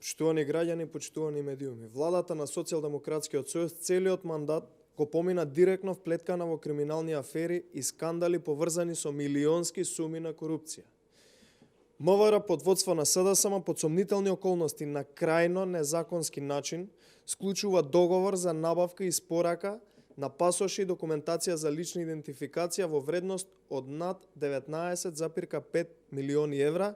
Почитувани граѓани, почитувани медиуми, владата на Социјалдемократскиот сојуз целиот мандат го помина директно вплеткана во криминални афери и скандали поврзани со милионски суми на корупција. МВР под водство на СДСМ под сомнителни околности на крајно незаконски начин склучува договор за набавка и спорака на пасоши и документација за лична идентификација во вредност од над 19,5 милиони евра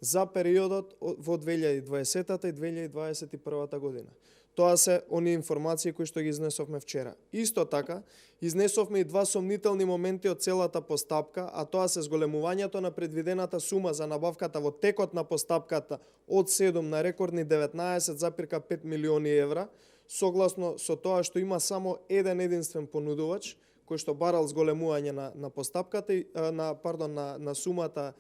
за периодот во 2020 и 2021 година. Тоа се они информации кои што ги изнесовме вчера. Исто така, изнесовме и два сомнителни моменти од целата постапка, а тоа се зголемувањето на предвидената сума за набавката во текот на постапката од 7 на рекордни 19,5 милиони евра, согласно со тоа што има само еден единствен понудувач, кој што барал зголемување на постапката, на сумата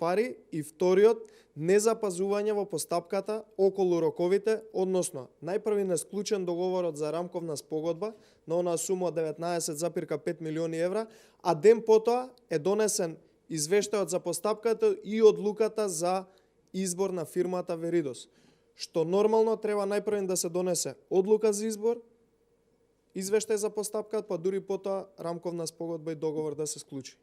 пари, и вториот незапазување во постапката околу роковите, односно најпрви не склучен договорот за рамковна спогодба на онаа сума од 19,5 милиони евра, а ден потоа е донесен извештајот за постапката и одлуката за избор на фирмата Веридос, што нормално треба најпрви да се донесе одлука за избор, извештај за постапката, па дури потоа рамковна спогодба и договор да се склучи.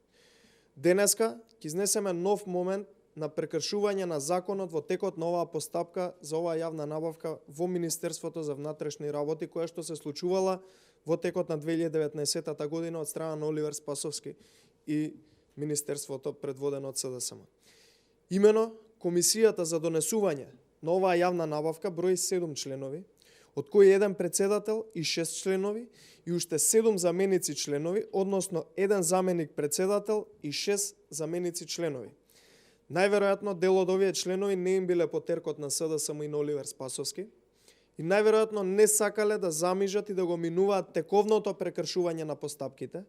Денеска ќе изнесеме нов момент на прекршување на законот во текот на оваа постапка за оваа јавна набавка во Министерството за внатрешни работи, која што се случувала во текот на 2019 година од страна на Оливер Спасовски и Министерството предводено од СДСМ. Имено, Комисијата за донесување на оваа јавна набавка брои 7 членови, од кои еден председател и 6 членови и уште 7 заменици членови, односно еден заменик председател и 6 заменици членови. Најверојатно дел од овие членови не им биле потеркот на СДСМ и на Оливер Спасовски и најверојатно не сакале да замижат и да го минуваат тековното прекршување на постапките,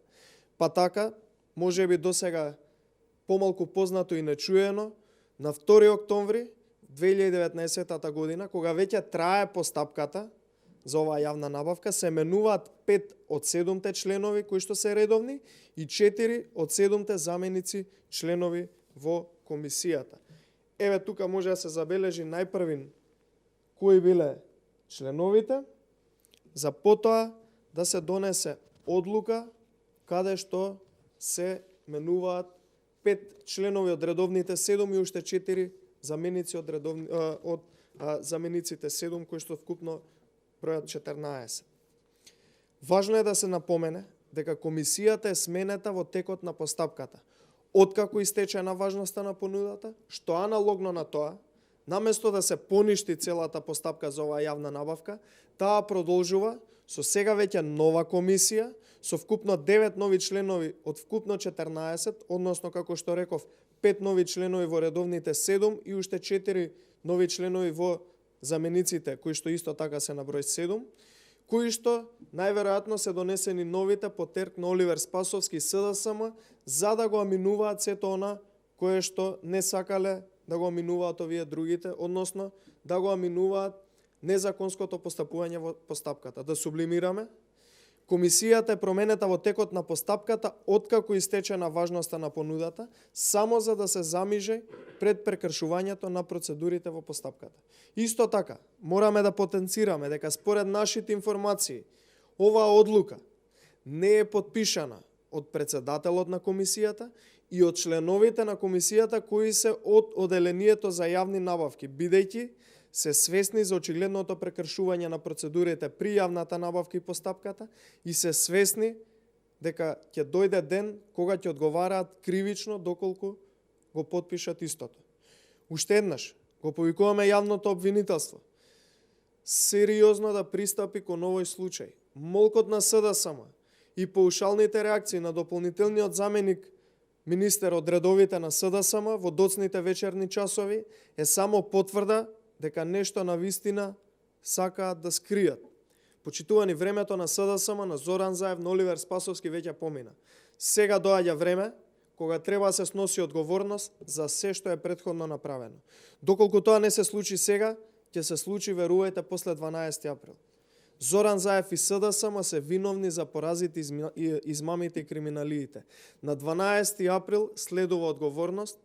па така, можеби досега помалку познато и нечуено, на 2 октомври 2019 година, кога веќе трае постапката за оваа јавна набавка, се менуваат 5 од 7 членови кои што се редовни и 4 од 7 заменици членови во комисијата. Еве тука може да се забележи најпрвин кои биле членовите, за потоа да се донесе одлука каде што се менуваат 5 членови од редовните 7 и уште 4 заменици од замениците 7 кои што вкупно бројат 14. Важно е да се напомене дека комисијата е сменета во текот на постапката. Откако истече на важноста на понудата, што аналогно на тоа, наместо да се поништи целата постапка за оваа јавна набавка, таа продолжува со сега веќе нова комисија, со вкупно 9 нови членови од вкупно 14, односно како што реков, 5 нови членови во редовните 7 и уште 4 нови членови во замениците, кои што исто така се на број 7, кои што најверојатно се донесени новите по терк на Оливер Спасовски и СДСМ, за да го аминуваат сето она кое што не сакале да го аминуваат овие другите, односно да го аминуваат незаконското постапување во постапката. Да сублимираме, комисијата е променета во текот на постапката откако истече на важноста на понудата, само за да се замиже пред прекршувањето на процедурите во постапката. Исто така, мораме да потенцираме дека според нашите информации, оваа одлука не е подпишана од председателот на комисијата и од членовите на комисијата кои се од оделението за јавни набавки, бидејќи се свесни за очигледното прекршување на процедурите при јавната набавка и постапката и се свесни дека ќе дојде ден кога ќе одговараат кривично доколку го потпишат истото. Уште еднаш го повикуваме јавното обвинителство сериозно да пристапи кон овој случај. Молкот на СДСМ и паушалните реакции на дополнителниот заменик министер од редовите на СДСМ во доцните вечерни часови е само потврда дека нешто на вистина сакаат да скријат. Почитувани, времето на СДСМ, на Зоран Заев, на Оливер Спасовски веќе помина. Сега доаѓа време кога треба да се сноси одговорност за се што е претходно направено. Доколку тоа не се случи сега, ќе се случи, верувајте, после 12 април. Зоран Заев и СДСМ се виновни за поразите, измамите и криминалиите. На 12 април следува одговорност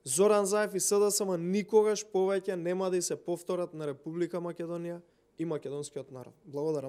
Зоран Заев и СДСМ никогаш повеќе нема да се повторат на Република Македонија и македонскиот народ. Благодарам.